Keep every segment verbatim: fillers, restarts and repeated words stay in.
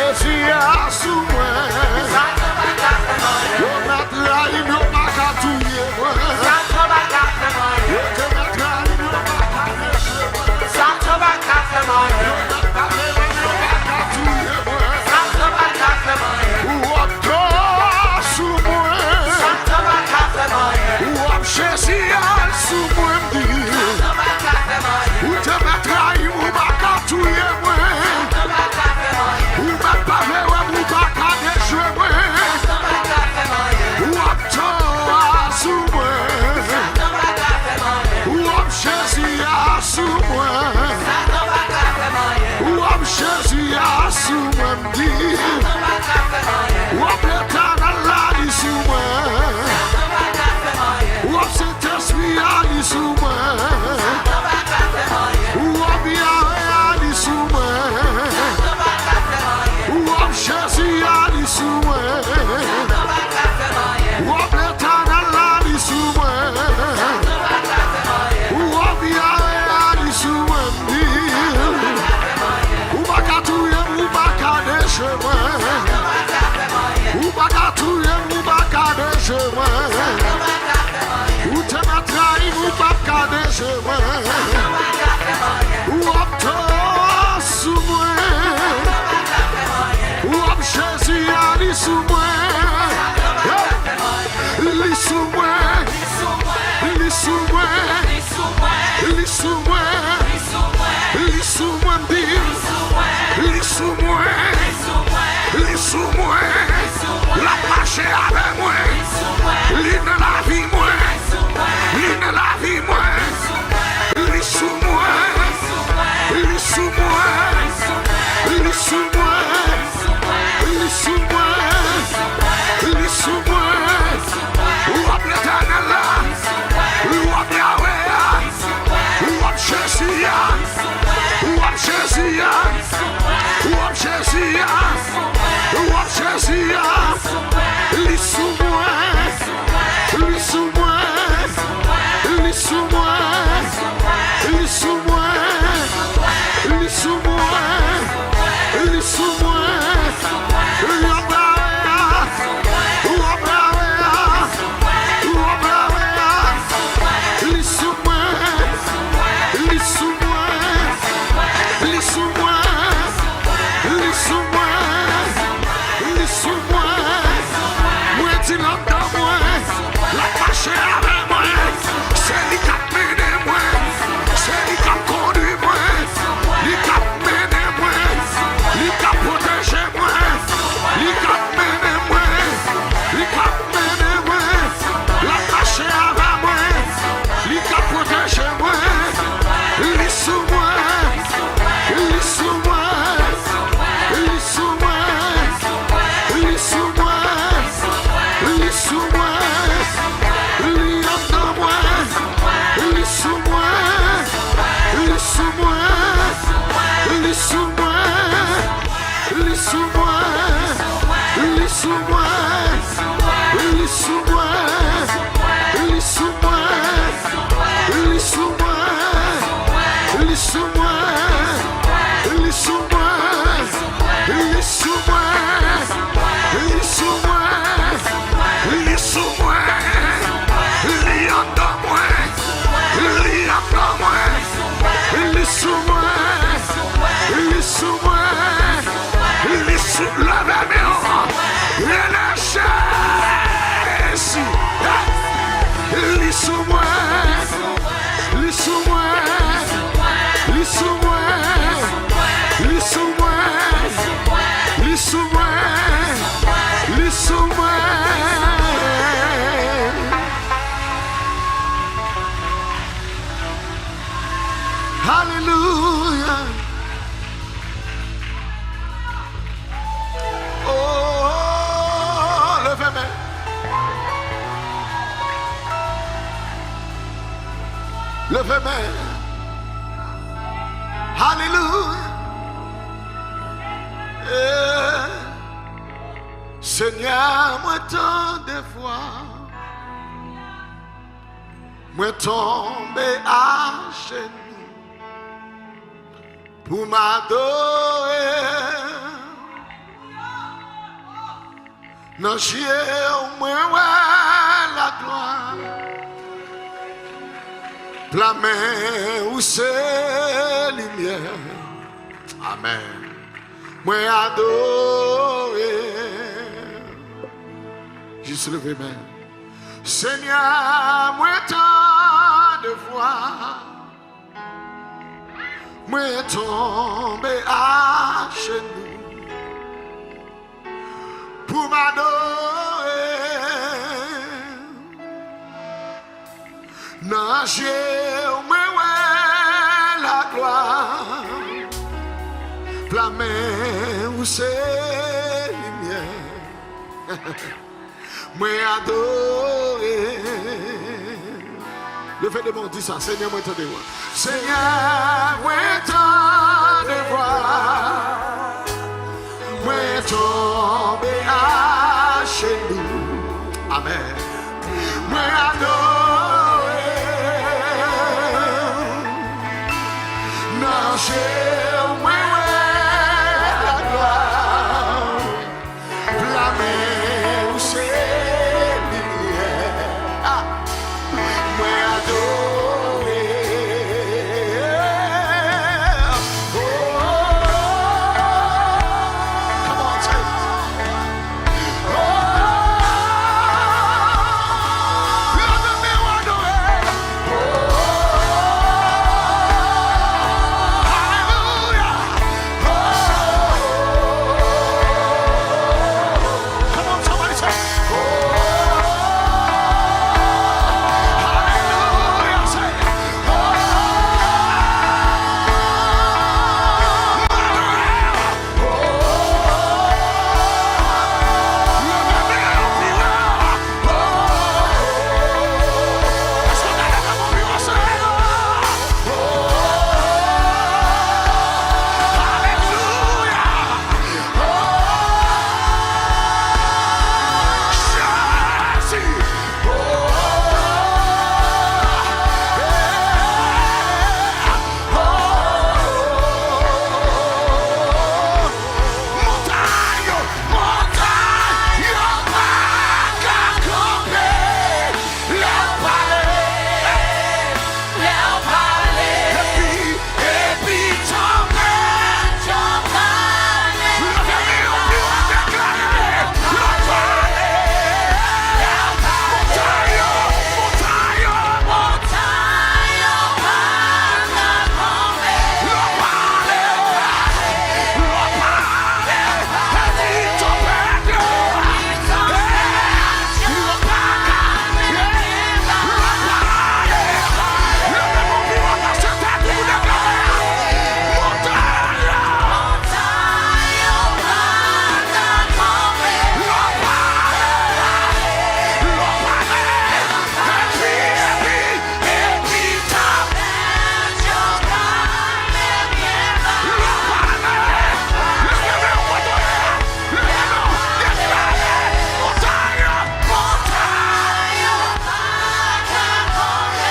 Jezi a sou mwen. Yo mèt rayi m, yo pa ka touye mwen. Yo te mèt rayi m, yo pa ka deje mwen. Yo mèt pa vle wè m, yo pa ka touye mwen. Ou ap to sou mwen. Ou ap Jezi a sou mwen, m di. Ou te mèt rayi m, ou pa ka touye mwen. Ou mèt pa vle wè m, ou pa ka dejwe mwen. Ou ap to a sou mwen. Ou ap Jezi a sou mwen. Ou ap Jezi a sou mwen, m di. Ou ap Letènèl la, li sou mwen. Ou ap Sentespri a, li sou mwen. Ou ap Yawe a, li sou mwen. Ou ap Jezi a, li sou mwen. Ou ap Letènèl la, li sou mwen. Ou ap Yawe a, li sou mwen, m di. Ou pa ka touye m, ou pa ka dejwe mwen. Ou pa ka touye m, ou pa ka dejwe mwen. Ou te mèt rayi m, ou p ap ka dejwe mwen. Ou ap to sou mwen. Ou ap Jezi a, li sou mwen. Hey! Li sou mwen. Li sou mwen. Li sou mwen. Li sou mwen, m di. Li sou mwen. Li sou mwen. L ap mache avè mwen. Li nan lavi mwen. Li nan lavi mwen. Li sou mwen. Li sou mwen. Li sou mwen. Li sou mwen. Li sou mwen. Ou ap Letènèl la. Ou ap Yawe a. Ou ap Jezi a. Ou ap Jezi a. Ou ap Jezi a. Ou ap Jezi a. Li sou mwen. Li sou mwen. Li sou mwen. Li sou mwen. Li sou mwen. Li sou mwen. Li ap Yawe a. Ou ap Yawe a. Ou ap Yawe a. Li sou mwen. Li sou mwen. Li sou mwen. Li sou mwen. Li sou mwen. Mwen di l anndan mwen. L ap mache avè mwen. Se li k ap mennen mwen. Se li k ap kondui mwen. Li k ap mennen mwen. Li k ap pwoteje mwen. Li k ap mennen mwen. Li k ap mennen mwen. L ap mache avè mwen. Li k ap pwoteje mwen. Li sou mwen. Li sou mwen. Li sou mwen. Li sou mwen. Li sou mwen. Li anndan mwen. Li sou mwen. Li sou mwen. Li sou mwen. Li sou mwen. Li sou mwen. Li sou mwen. Li sou mwen. Li sou mwen. Li sou mwen. Li sou mwen. Li sou mwen. Li sou mwen. Li sou mwen. Li anndan mwen. Li anndan mwen. Li sou mwen. Li sou mwen. Li sou, leve men w. Rele Jezi. Li sou mwen. Li sou mwen. Li sou mwen. Li sou mwen. Li sou mwen. Li sou mwen. Alelouya. Oh, leve men. Leve men. Alelouya. Eh, Senyè, mwen tande vwa. Mwen tonbe ajenou pou m adore. Nan je w mwen wè laglwa. Pla men ou se limyè. Amèn. Mwen adore. Jis leve men. Senyè, mwen tande vwa. Mwen tonbe ajenou pou m adore. Nan je w mwen wè laglwa. Pla men ou se limyè. Mwen adore. Leve de men w, di sa, Senyè, mwen tande vwa. Senyè, mwen tande vwa. Mwen tonbe ajenou. Amèn. Mwen adore. Nan je w mwen wè laglwa. Pla men ou se limyè. Ah! Mwen adore. Oh, come on, church. Oh, leve men w adore. Hallelujah. Oh. Come on, somebody say, oh, hallelujah, say, oh, my God. Montay, montay, yo pa ka kanpe lè w pale, lè w pale. Epi, epi tanpèt yo kalme. Leve men yo pi wo, deklare, lè w pale. Montay yo, montay yo, montay yo pa ka kanpe. Lè w pale, lè w pale. Epi tanpèt yo, yo pa ka, lè w pale. Leve men w pi wo pase tèt ou, deklare, montay yo.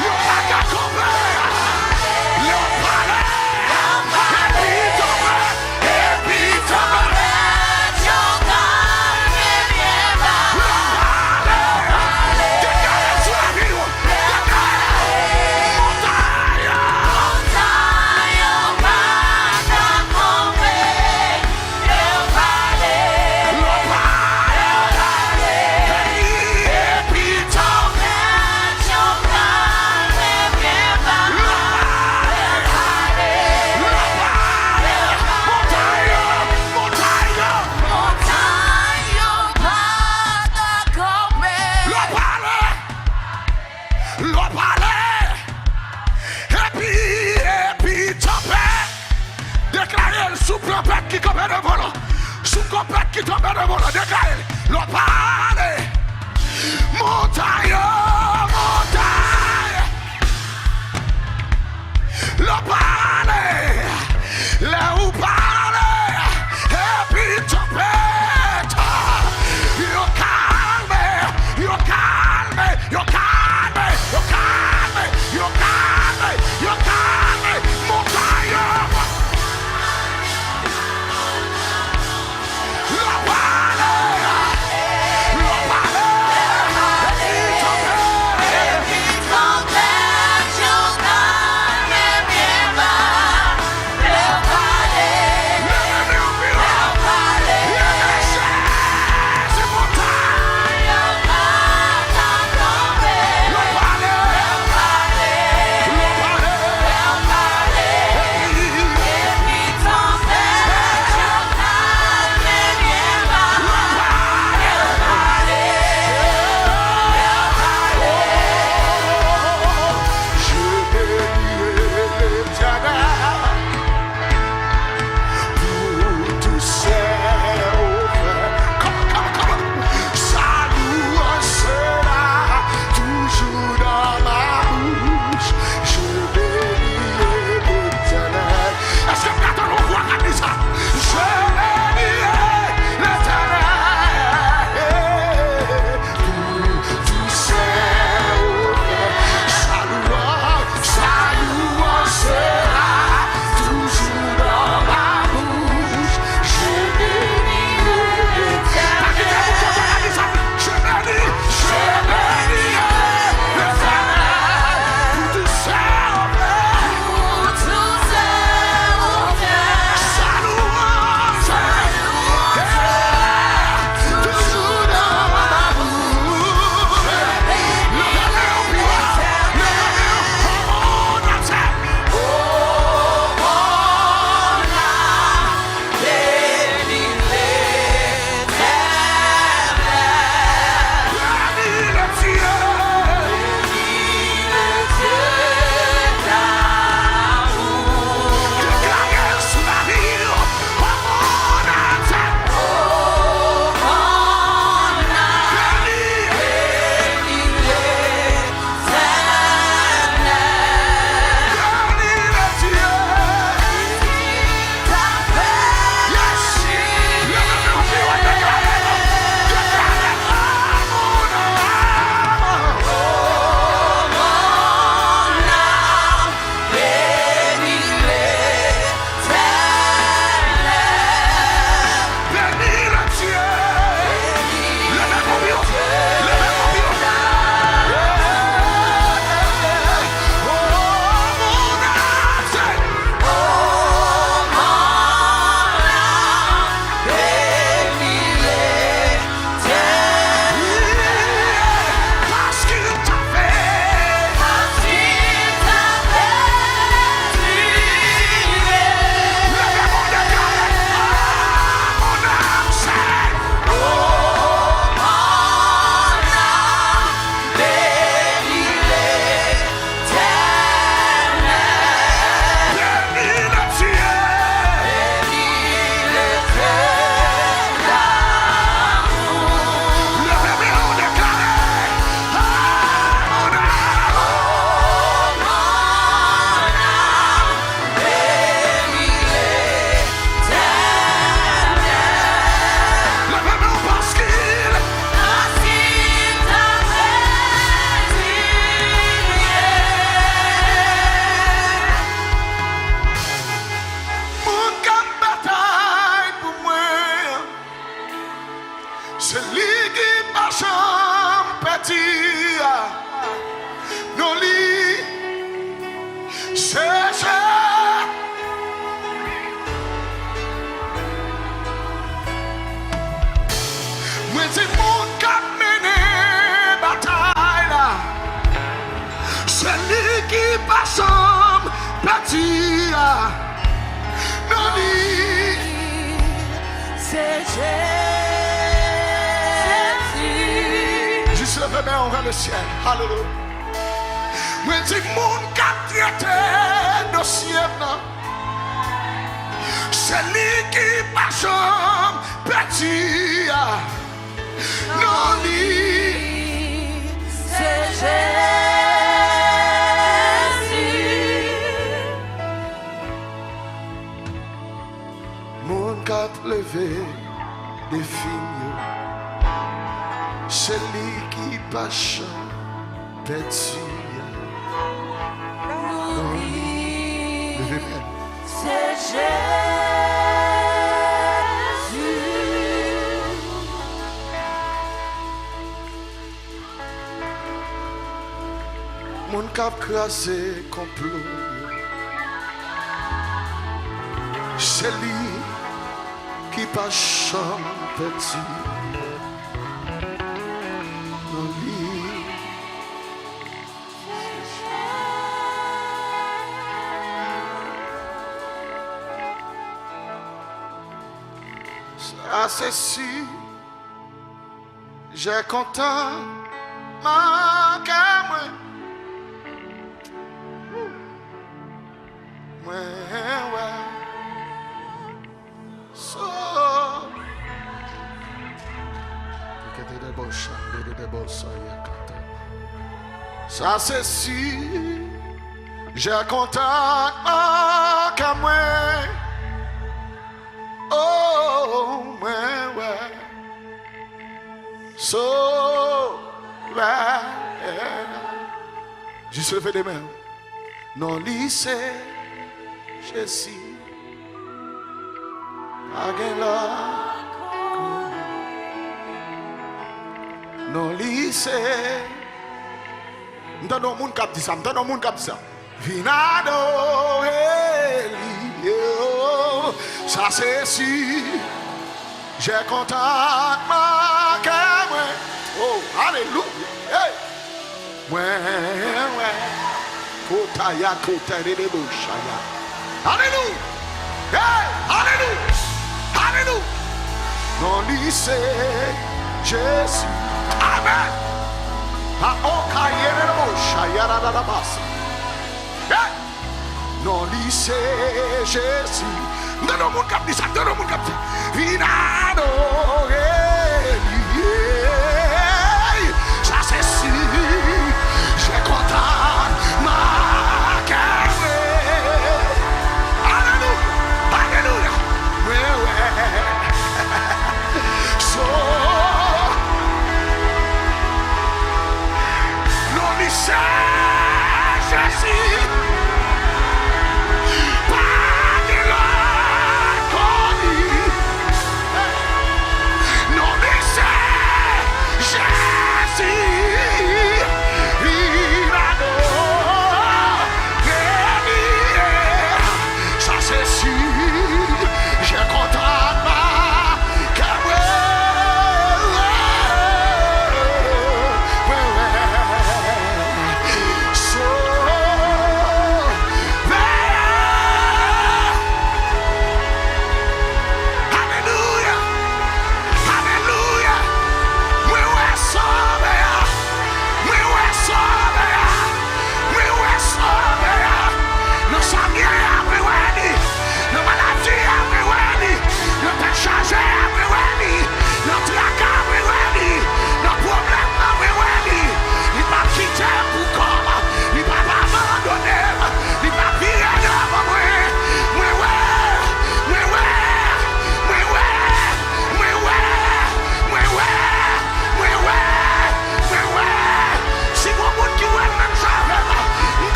Yo pa ka kanpe. Lè w pale, epi tanpèt, epi tanpèt yo kalme. Lè w pale, deklare sou lavi w. Deklare, montay yo, montay yo pa ka kanpe. Lè w pale, lè w pale, epi tanpèt yo kalme byen ba. Lè w pale, lè w pale, montay yo, montay yo, montay yo pa ka kanpe. Lè w pale, lè w pale, epi, epi tanpèt. Deklare l sou tanpèt ki kanpe devan w lan. Sou tanpèt ki kanpe devan w lan. Deklare l. Lè w pale. Montay yo, montay. Lè w pale. Lè ou pale. Epi tanpèt yo kalme. Yo kalme. Yo kalme, yo kalme, yo kalme, yo kalme, montay yo. Lè w pale, Se li ki pa janm pèdi a. Non li se Je. Mwen di moun k ap mennen batay la, se li ki pa janm pèdi a. Non li se Jezi. Jis leve men w vè lesyèl. Alelouya. Mwen di moun k ap trete dosye m nan, se li ki pa janm pèdi a. Non li se Jezi. Moun k ap leve defi m yo, se li ki pa janm pèdi a. Non li, leve men. Se Jezi. Moun k ap kraze konplo yo, se li ki pa janm pèdi. Non li. Sa se si. Je kontan manke mwen. Mwen wè. So. Kete de bocha, de de bocha, ya kata. Sa se si. Je kontan manke mwen. Oh, mwen wè. Sovè. Jis leve de men. Non li se Jezi. Pa gen lòt. Non li se. M tande yon moun k ap di sa, m tande yon moun k ap di sa. Vin adore li, oh, sa se si. Je kontan manke mwen. Oh, alelouya. Hey. Mwen wè. Kota ya, kota de de bocha ya. Alelouya. Hey, alelouya. Alelouya. Non li se Jezi. Amen. Pa okaye de de bocha ya la la la basi. Hey. Non li se Jezi. M tande yon moun k ap di sa, m tande yon moun k ap di. Vin adore li. Sa se si. Je kontan manke mwen. Alelouya. Alelouya. Mwen wè. So. Non li se Jezi. Pa gen lòt kon li.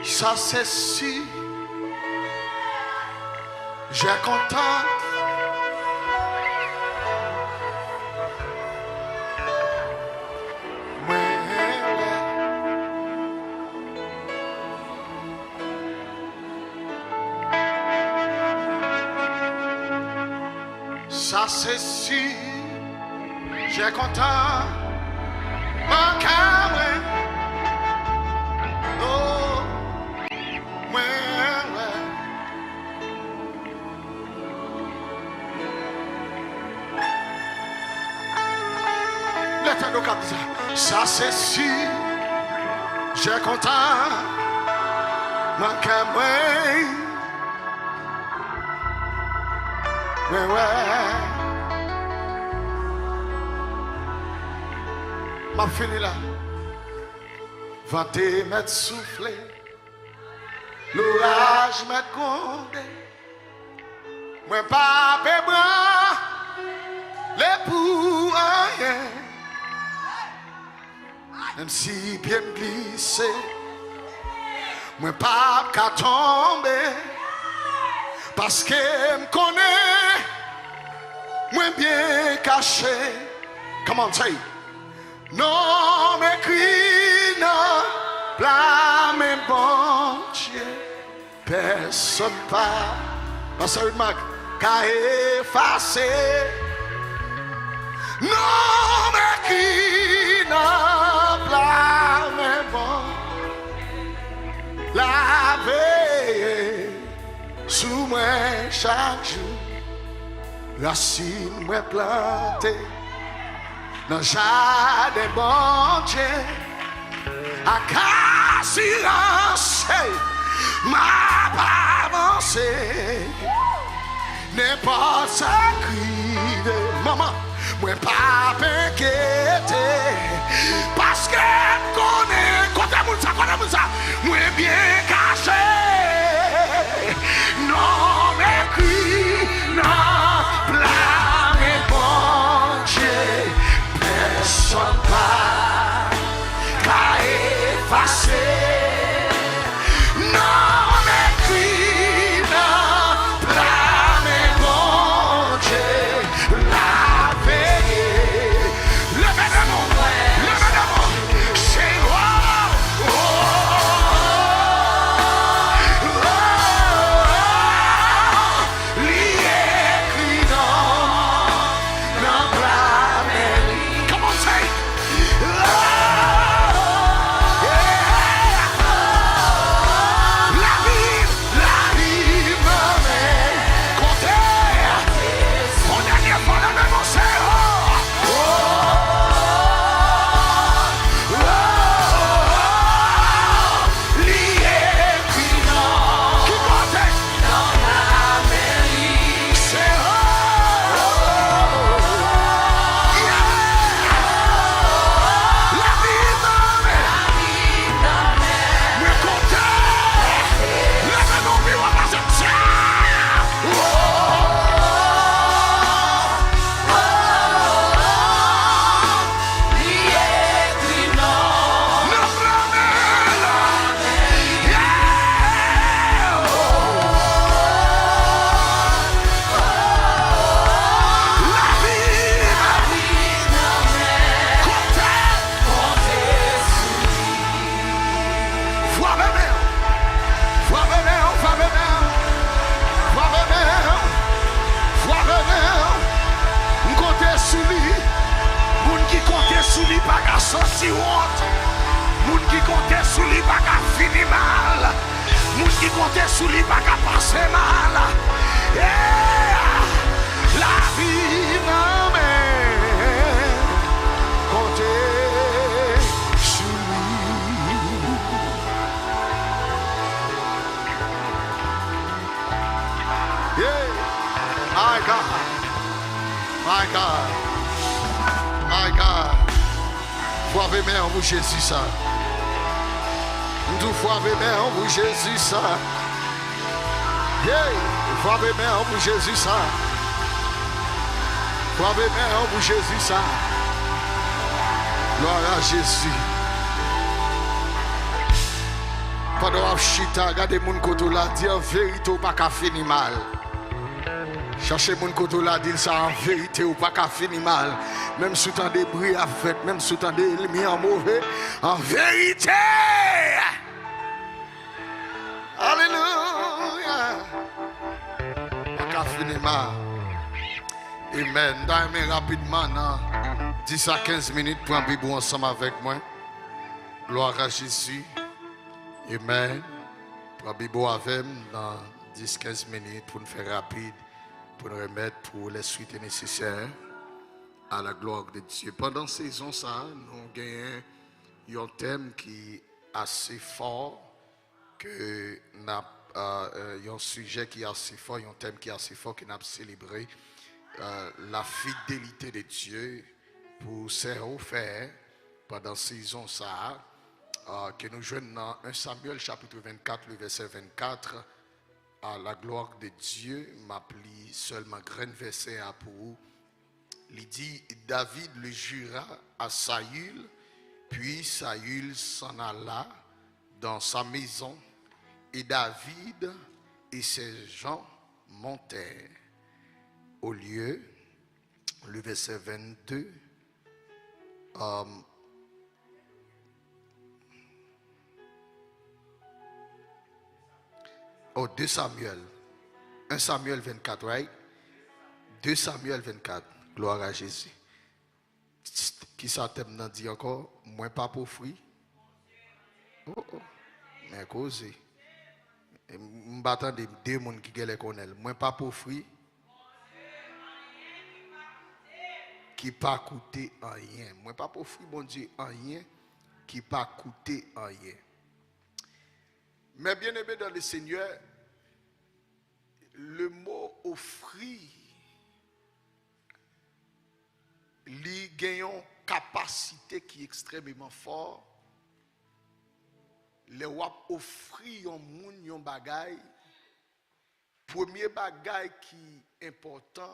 Sa se si, je kontan. Mwen wè. Sa se si, je kontan. Nan kè mwen. Oh, mwen wè. Lè tande w k ap di sa. Sa se si, je kontan. Nan kè mwen. Mwen wè. M ap fini la. Van te mèt soufle. Loraj mèt gwonde. Mwen p ap ebranle pou anyen. Menm si pye m glise, mwen p ap ka tonbe. Paske m konnen mwen byen kache. Come on, say. Non m ekri nan pla men Bondye. Pèsonn pa, Pastè Widmark, ka efase. Non m ekri nan pla men Bondye. L ap veye sou mwen chak jou. Rasin mwen plante nan jaden Bondye. Ak asirans, hey, m ap avanse. Nenpòt sa k rive, manman, mwen p ap enkyete. Paske m konnen, kote moun sa, kote moun sa, mwen byen kache. Non m ekri nan pla men Bondye. Pèsonn pa ka efase. Non m ekri nan pla men Bondye. L ap veye. Leve de mwen, leve de mwen. Seyè, oh, oh, oh, oh. Li ekri non nan pla men li. Come on, say. Oh, yeah. Lavi, lavi m nan men. Konte. Yon dènye fwa, leve non, Seyè. Oh, oh, oh, oh. Li ekri non. Ki kote? Nan lamen li. Se ou. Yeah. Lavi nan men. Mwen kontan. Leve non pi wo pase m sa. Oh. Li ekri non. Nan pla men l. Yeah. Lavi. Konte. Frape men w. Frape men w, frape men w. Frape men w. Frape men w. M konte sou li. Moun ki konte sou li pa ka santi wont. Moun ki konte sou li pa ka fini mal. Moun ki konte sou li pa ka pase mal. Yeah! Lavi nan men. Konte sou li. Yeah. My God. My God. My God. Frape men w pou Jezi sa. M di w frape men w pou Jezi sa. Hey, frape men w pou Jezi sa. Frape men w pou Jezi sa. Glwa a Jezi. Pandan w ap chita, gade moun kote w la, di, an verite, ou pa ka fini mal. Chache moun kote w la, di l sa, an verite, ou pa ka fini mal. Menm si w tande bri ap fèt, menm si w tande ènmi an move, an verite. Alelouya. Pa ka fini mal. Amen. M ta renmen rapidman nan dis a kenz minit, pran Bib ou ansanm avèk mwen. Gloire à Jésus. Amen. Pran Bib ou avè m nan dis kenz minit pou n fè rapid, pou n remèt pour les suites nécessaires à la gloire de Dieu. Pandan sezon sa, nou genyen yon tèm ki ase fò, ke n ap, euh, euh, yon sijè ki ase fò, yon tèm ki ase fò ke n ap selebre, euh, la fidélité de Dieu pour ses hauts faits pandan sezon sa a, euh, ke nou jwenn nan en Samyèl chapitre vingt-quatre, le verset vingt-quatre, à la gloire de Dieu, m ap li sèlman grenn vèsè a pou ou. Li di, David le jura à Saül, puis Saül s'en alla dans sa maison, et David et ses gens montèrent au lieu, le verset vingt-deux, euh, oh, deux Samuel. Un Samuel vingt-quatre, right? Deux Samuel vingt-quatre. Gloire à Jésus. Kisa tèm nan di ankò? Mwen p ap ofri. Oh, oh. Men koze. M, m pa tande de moun ki genlè konnen l. Mwen p ap ofri ki pa koute anyen. Mwen p ap ofri Bondye anyen ki pa koute anyen. Mes bien-aimés dans le Seigneur, le mot offrir, li gen yon kapasite ki ekstrèmeman fò. Lè w ap ofri yon moun yon bagay, premye bagay ki enpòtan,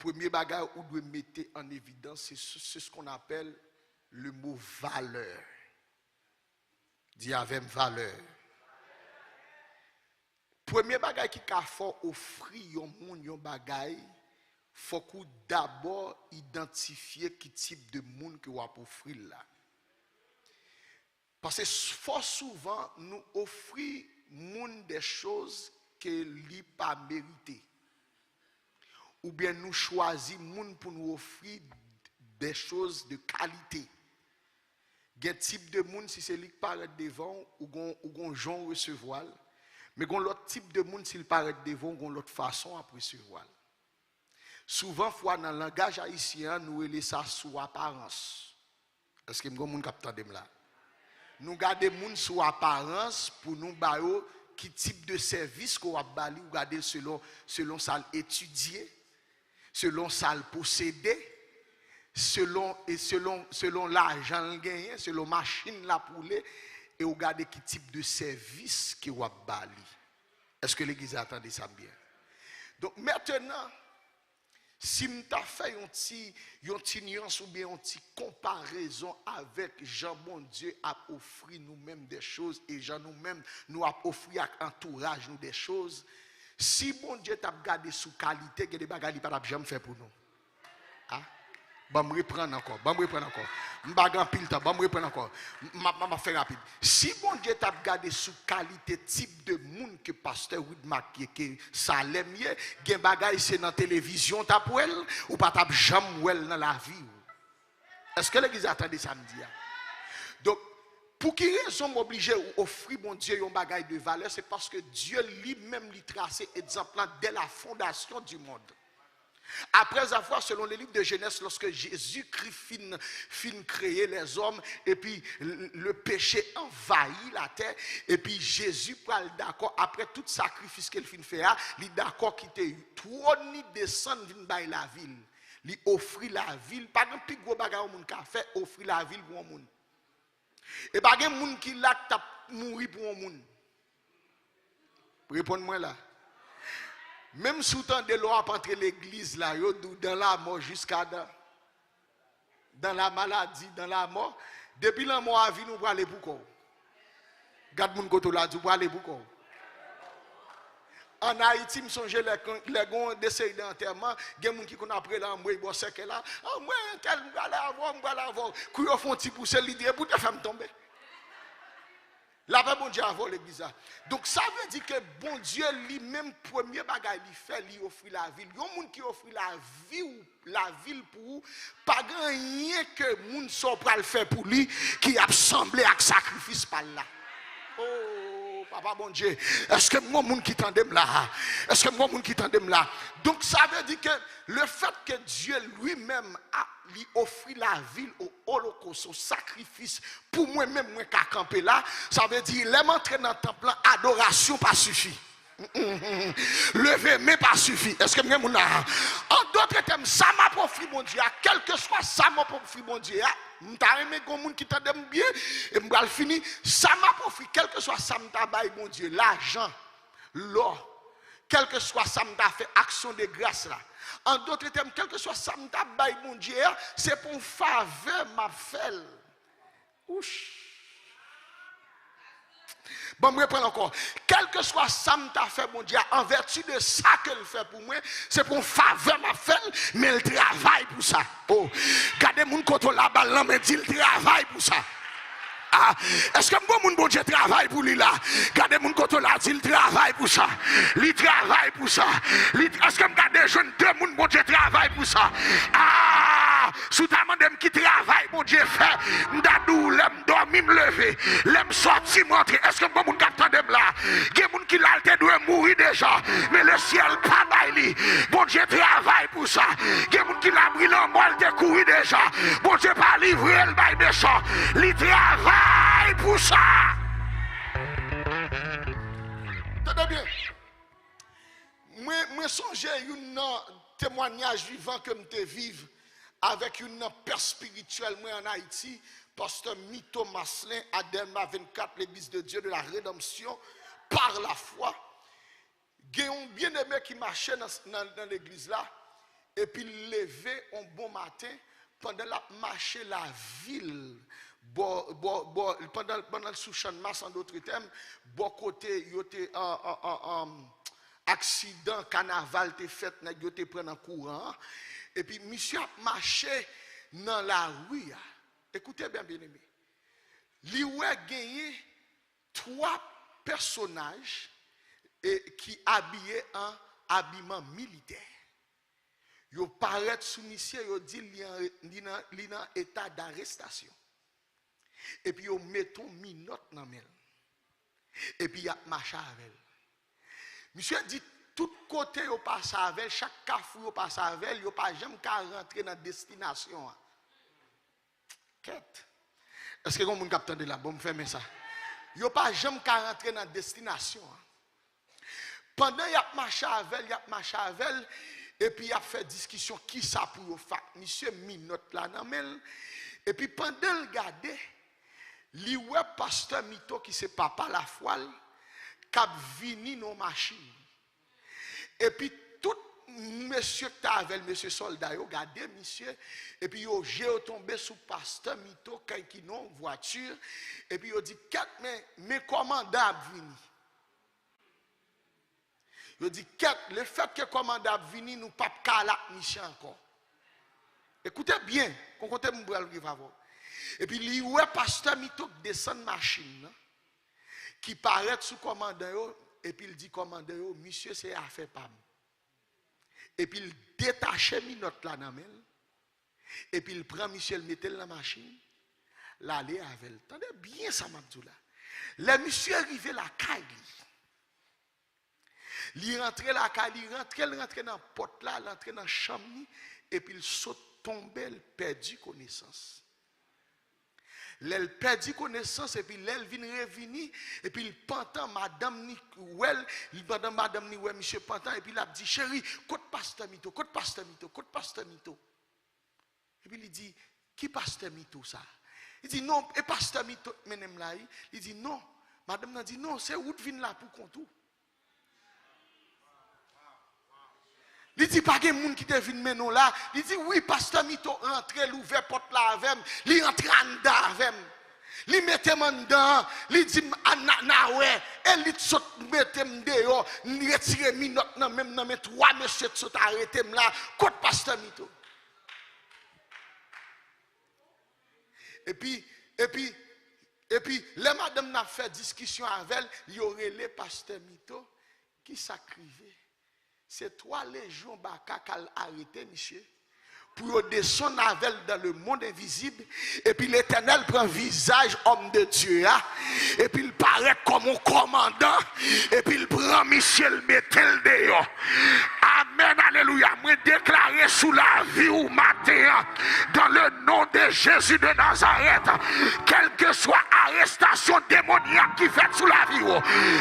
premye bagay ou dwe mete an evidans, se, se, se ce qu'on appelle le mot valè. Di avè m, valè. Premye bagay ki ka fè w ofri yon moun yon bagay, fòk ou dabò idantifye ki tip de moun ke w ap ofri l la. Paske s-, fò souvan nou ofri moun de choz ke li pa merite. Oubyen nou chwazi moun pou nou ofri de choz de kalite. Gen tip de moun, si se li k parèt devan w, ou gon, ou gon jan w resevwa l. Men gon lòt tip de moun, si l parèt devan w, gon lòt fason w ap resevwa l. Souvan fwa, nan langaj ayisyen an, nou rele sa sou aparans. Èske m gon moun k ap tande m la? Nou gade moun sou aparans pou nou ba yo ki tip de sèvis ke w ap ba li, ou gade l selon, selon sa l etidye, selon sa l posede, selon, e selon, selon lajan l genyen, selon machin l ap woule, e ou gade ki tip de sèvis ke w ap ba li. Èske legliz la tande sa m byen? Donk, mentenan, si m ta fè yon ti, yon ti nyans oubyen yon ti konparezon avèk jan Bondye ap ofri nou menm de choz e jan nou menm nou ap ofri ak antouraj nou de choz, si Bondye t ap gade sou kalite, gen de bagay li pa t ap janm fè pou nou. A? Ban m reprann ankò, ban m reprann ankò. M pa gen anpil tan, ban m reprann ankò. M, m ap, m ap fè rapid. Si Bondye t ap gade sou kalite tip de moun ke pastè Widmark ye, ke salè m ye, gen bagay se nan televizyon w t ap wè l, ou pa t ap janm wè l nan lavi w. Èske legliz la tande sa m di a? Donk, pou ki rezon m oblije ofri Bondye yon bagay de valè? Se paske Dye li menm li trase egzanp lan dès la fondation du monde. Après avoir, selon le livre de Genèse, lorsque Jésus-Christ fin, fin créer les hommes, et puis le, le péché envahit la terre, et puis Jésus pral dakò, apre tout sakrifis ke l fin fè a, li dakò kite twòn li desann vin bay lavi l. Li ofri lavi l. Pa gen pi gwo bagay yon moun ka fè, ofri lavi l pou yon moun. E pa gen moun ki la k t ap mouri pou yon moun. Reponn mwen la. Menm si w tande lè w ap antre legliz la, yo di w dans la mort jusqu'à dans, dans la maladie, dans la mort, depi lanmò a vini, ou prale pou kò w. Gad moun kote w la, di w prale pou kò w. Ann Ayiti, m sonje lè, lè gen yon desede antèman, gen moun ki konn ap rele anmwey bò sèkèy la, anmwey entèl, m prale avè w, m prale avè w. Kou yo fè yon ti pouse, li di, epi w te fè m tonbe. Lapè Bondye avè w, legliz la. Donk, sa vle di ke Bondye li menm, premye bagay li fè, li ofri lavi l. Yon moun ki ofri lavi w, lavi l pou ou, pa gen anyen ke moun sa w pral fè pou li ki ap sanble ak sakrifis pa l la. Oh, Papa Bondye, èske m gon moun ki tande m la? Èske m gon moun ki tande m la? Donk, sa vle di ke le fèt ke Dye li menm a, li ofri lavi l o olokos, o sakrifis, pou mwen menm, mwen ka kanpe la, sa vle di, lè m antre nan tanp lan, adorasyon pa sifi. Leve men pa sifi. Èske m gen moun la? An dòt tèm, sa m ap ofri Bondye a, kèlkeswa sa m ap ofri Bondye a, m ta renmen gen moun ki tande m byen, e m pral fini. Sa m ap ofri, kèlkeswa sa m ta bay Bondye, lajan, lò, kèlkeswa sa m ta fè, aksyon de gras la. An dòt tèm, kèlkeswa sa m ta bay Bondye a, se pou yon favè m ap fè l. Ouch. Ban m reprann ankò. Kèlkeswa sa m ta fè Bondye a, an vèti de sa ke l fè pou mwen, se pou yon favè m ap fè l, men l travay pou sa. Oh, gade moun kote w la, ba l lanmen, di l travay pou sa. Ah, èske m gon moun Bondye travay pou li la? Gade moun kote w la, di l travay pou sa. Li travay pou sa. Li, èske m ka jwenn de moun Bondye travay pou sa? Ah, si w ta mande m ki travay Bondye fè, m ta di w lè m dòmi m leve, lè m sòti m rantre. Èske m gon moun k ap tande m la? Gen moun ki la l te dwe mouri deja, men lesyèl pa bay li. Bondye travay pou sa. Gen moun ki labri lanmò l te kouri deja, Bondye pa livre l bay mechan. Li travay pou sa. Tande byen. Mwen, mwen sonje youn nan temwanyaj vivan ke m te viv avèk youn nan pè espirityèl mwen ann Ayiti, pastè Mito Marcelin, a Dèlma vennkat, Legliz de Dye de la Redanmsyon par la fwa. Gen yon byeneme ki mache nan, nan, nan legliz la, epi l leve yon bon maten, pandan l ap mache lavil, bò, bò, bò, pandan, pandan l sou Channmas, an dòt tèm, bò kote yo te, an, an, an, an, aksidan kanaval te fèt, nèg yo te pran nan kouran an. Epi misye ap mache nan lari a. Ekoute byen, byeneme. Li wè genyen twa pèsonaj, e, ki abiye an abiman militè. Yo parèt sou misye, yo di l li an, li nan, li nan eta darestasyon. Epi yo mete yon minòt nan men l. Epi y ap mache avè l. Misye di tout kote yo pase avè l, chak kafou yo pase avè l, yo pa janm ka rantre nan destinasyon an. Kèt. Èske gen moun k ap tande la? Bon, m fèmen sa. Yo pa janm ka rantre nan destinasyon an. Pandan y ap mache avè l, y ap mache avè l, epi y ap fè diskisyon kisa pou yo fè ak misye, minòt la nan men l. Epi pandan l gade, li wè pastè Mito ki se papa lafwa l, k ap vini nan yon machin. Epi tout mesye k t avè l, mesye sòlda yo, gade misye, epi yo je yo tonbe sou pastè Mito, kay ki nan yon vwati, epi yo di, kèt, men, men kòmandan ap vini. Yo di, kèt, lefètke kòmandan ap vini, nou p ap ka al ak misye ankò. Ekoute byen, kon kote m pral rive avè w. Epi li wè pastè Mito k desann machin nan, ki parèt sou kòmandan yo, epi l di kòmandan yo, misye se afè pa m. Epi l detache minòt la nan men l, epi l pran misye, l mete l nan machin, l ale avè l. Tande byen sa m ap di w la. Lè misye rive lakay li, li rantre lakay li, rantre, l rantre nan pòt la, l antre nan chanm li, epi l sot tonbe, l pèdi konesans. Lè l pèdi konesans, epi lè l vin revini, epi l pantan, madanm ni wè l, li, pandan madanm ni wè misye pantan, epi l ap di, cheri, kot pastè Mito, kot pastè Mito, kot pastè Mito? Epi li di, ki pastè Mito sa? Li di, non, e pastè Mito k mennen m la, wi. Li di, non. Madanm nan di, non, se ou t vin la pou kont ou. Li di, pa gen moun ki te vin mennen w la. Li di, wi, pastè Mito rantre, l ouvè pòt la avè m, li antre anndan avè m. Li mete m anndan, li di m, "A, n a, n a wè." Elit sot mete m deyò, li retire minòt nan men m, nan men twa mesye t sot arete m la. Kot pastè Mito? Epi, epi, epi, lè madanm nan ap fè diskisyon avè l, yo rele pastè Mito. Ki sa k rive? Se twa lejyon baka k al arete misye, pou yo desann avè l dans le monde invisible, epi Letènèl pran vizaj òm de Dye a, epi l parèt kòm yon kòmandan, epi l pran misye, l mete l deyò. Amèn, alelouya. Mwen deklare sou lavi w maten an, dans le nom de Jésus de Nazareth, kèlkeswa arestasyon demonyak ki fèt sou lavi w,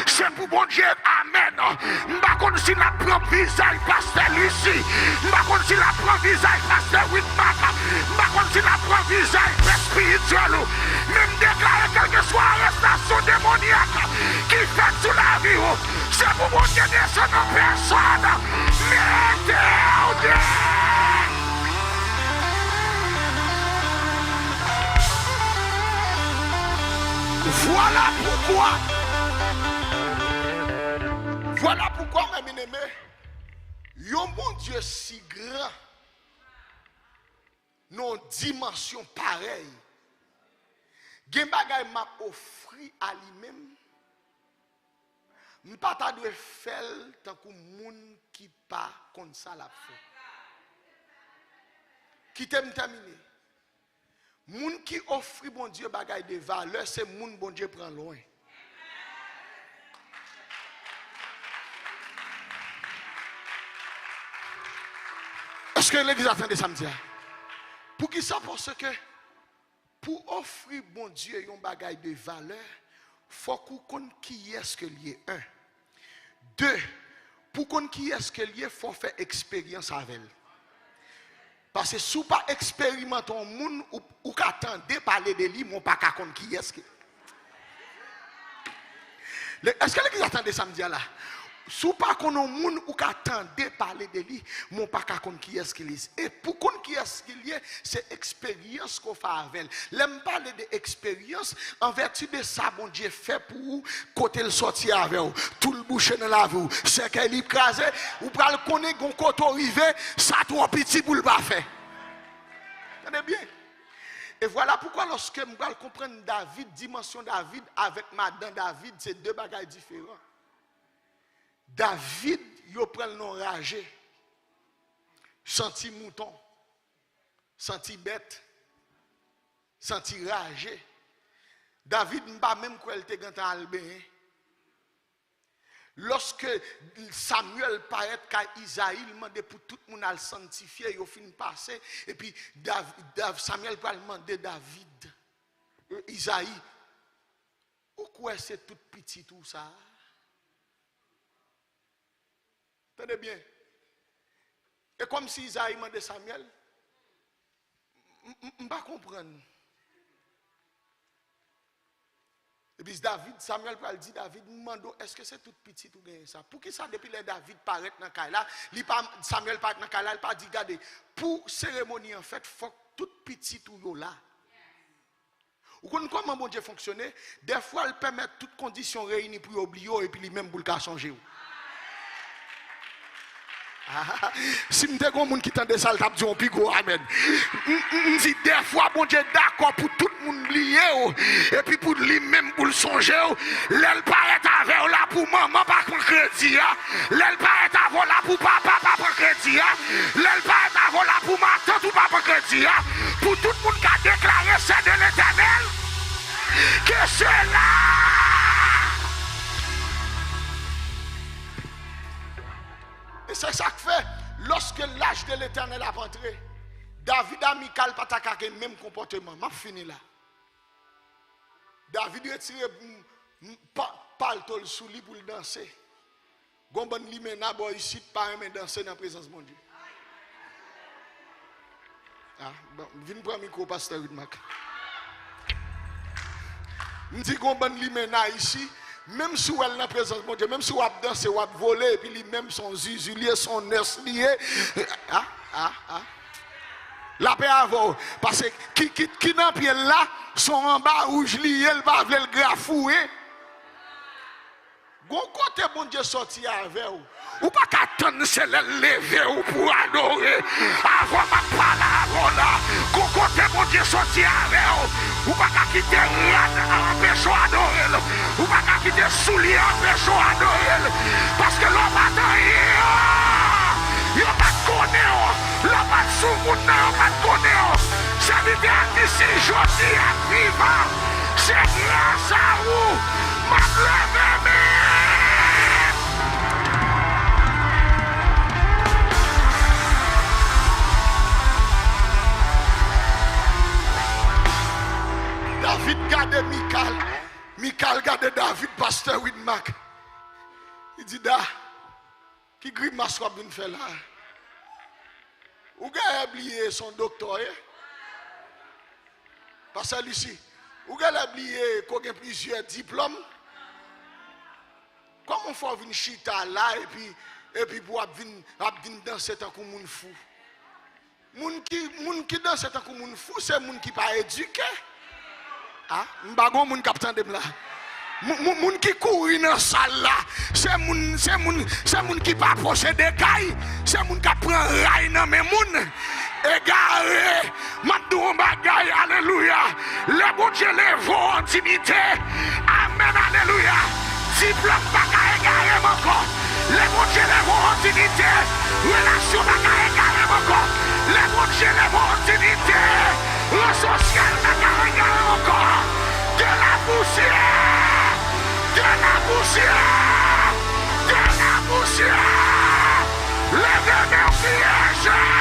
se pou Bondye, amèn. M pa konn si l ap pran vizaj pastè Lucie, m pa konn si l ap pran vizaj pastè Widmark, m pa konn si l ap pran vizaj espirityèl ou, men m deklare kèlkeswa arestasyon demonyak ki fèt sou lavi w, se pou Bondye desann an pèsòn. Mete w deyò! Vwala poukwa, vwala poukwa, mè byeneme, yon Bondye si gran, nan yon dimansyon parèy, gen bagay m ap ofri a li menm, m pa ta dwe fè l tankou moun ki pa konn sa l ap fè. Kite m tèmine. Moun ki ofri Bondye bagay de valè, se moun Bondye pran lwen. Èske legliz la tande sa m di a? Poukisa? Paske pou ofri Bondye yon bagay de valè, fòk ou konn kiyès ke l ye, en. De, pou konn kiyès ke l ye, fò w fè eksperyans avè l. Paske si w pa eksperimante yon moun, ou, ou ka tande pale de li, men w pa ka konn kiyès ke. Le, èske legliz la tande sa m di a la? Si w pa konn yon moun, ou ka tande pale de li, men w pa ka konn kiyès ke li ye. E pou konn kiyès ke li ye, se eksperyans ke w fè avè l. Lè m pale de eksperyans, an vèti de sa Bondye fè pou ou, kote l sòti avè w, twou l bouche nan lavi w, sèkèy li kraze, ou pral konnen gon kote w rive, sa twò piti pou l pa fè. Tande byen. E vwala poukwa lòske m pral konprann David, dimansyon David avèk madan David, se de bagay diferan. David, yo pran l nan raje, santi mouton, santi bèt, santi raje. David, m pa menm kwè l te gentan al benyen. Lòske Samyèl parèt kay Izayi, l mande pou tout moun al sanntifye, yo fin pase, epi Dav-, Dav-, Samyèl pral mande David, e, Izayi, ou kwè se tout pitit ou sa a? Tande byen. E kòmsi Izayi mande Samyèl, m, m, m pa konprann. Epi David, Samyèl pral di David, m mande w, èske se tout pitit ou genyen sa? Poukisa depi lè David parèt nan kay la, li pa, Samyèl parèt nan kay la, li pa di, gade, pou seremoni an fèt, fòk tout pitit ou yo la. Ou konn kòman Bondye fonksyone? Dèfwa, l pèmèt tout kondisyon reyini pou yo bliye w, epi li menm pou l ka sonje w. Ah, si m te gon moun ki tande sa, l t ap di yon pi gwo amèn. M, m, m di, dèfwa, Bondye dakò pou tout moun bliye w, epi pou li menm pou l sonje w. Lè l parèt avè w la pou manman pa pran kredi a, lè l parèt avè w la pou papa pa pran kredi a, lè l parèt avè w la pou matant ou pa pran kredi a, pou tout moun ka deklare, c'est de l'Éternel que cela. E se sa k fè, lòske laj de Letènèl ap antre, David a Mikal pa ta ka gen menm konpòteman. M ap fini la. David retire m, m, pa, palto l sou li pou l danse. Gon bann limena bò isit pa renmen danse nan prezans Bondye. Ah, bon, vin pran mikwo, pastè Widmark. M di gon bann limena isi, menm si w wè l nan prezans Bondye, menm si w ap danse, w ap vole, epi li menm se yon zizi li ye, se yon nès li ye. Ah, ah, ah. Lapè avè w. Paske ki, ki, ki nan pye l la, se yon anba wouj li ye, l pa vle l grafouye. Gon kote Bondye sòti avè w. Ou pa ka tann se lè l leve w pou w adore. Avan m ap pale avè w la, gon kote Bondye sòti avè w. Ou pa ka kite rad anpeche w adore l. Ou pa ka kite soulye anpeche w adore l. Paske lè w pa t anyen an, yo pa t konnen w. Lè w pa t sou moun nan, yo pa t konnen w. Sèvitè a di, si jodi a m vivan, se gras a ou m ap leve men. David gade Mikal. Mikal gade David, pastè Widmark. Li di, Da, ki grimas w ap vin fè la? Ou genlè bliye se yon doktè w ye? Pastè Lucie, ou genlè bliye ke w gen plizyè diplòm? Kòman fè w vin chita la epi, epi pou w ap vin, ap vin danse tankou moun fou? Moun ki, moun ki danse tankou moun fou, se moun ki pa edike. A, m pa gon moun k ap tande m la. Moun, moun, moun ki kouri nan sal la, se moun, se moun, se moun ki pa posede kay, se moun k ap pran ray nan men moun. Egare, m ap di w yon bagay, alelouya. Lè Bondye leve w an diyite, amèn, alelouya, diplòm pa ka egare m ankò. Lè Bondye leve w an diyite, relasyon pa ka egare m ankò. Lè Bondye leve w an diyite, ran sosyal pa ka egare m ankò. De la pousyè! De la pousyè! De la pousyè! Leve men w, kriye, Jezi!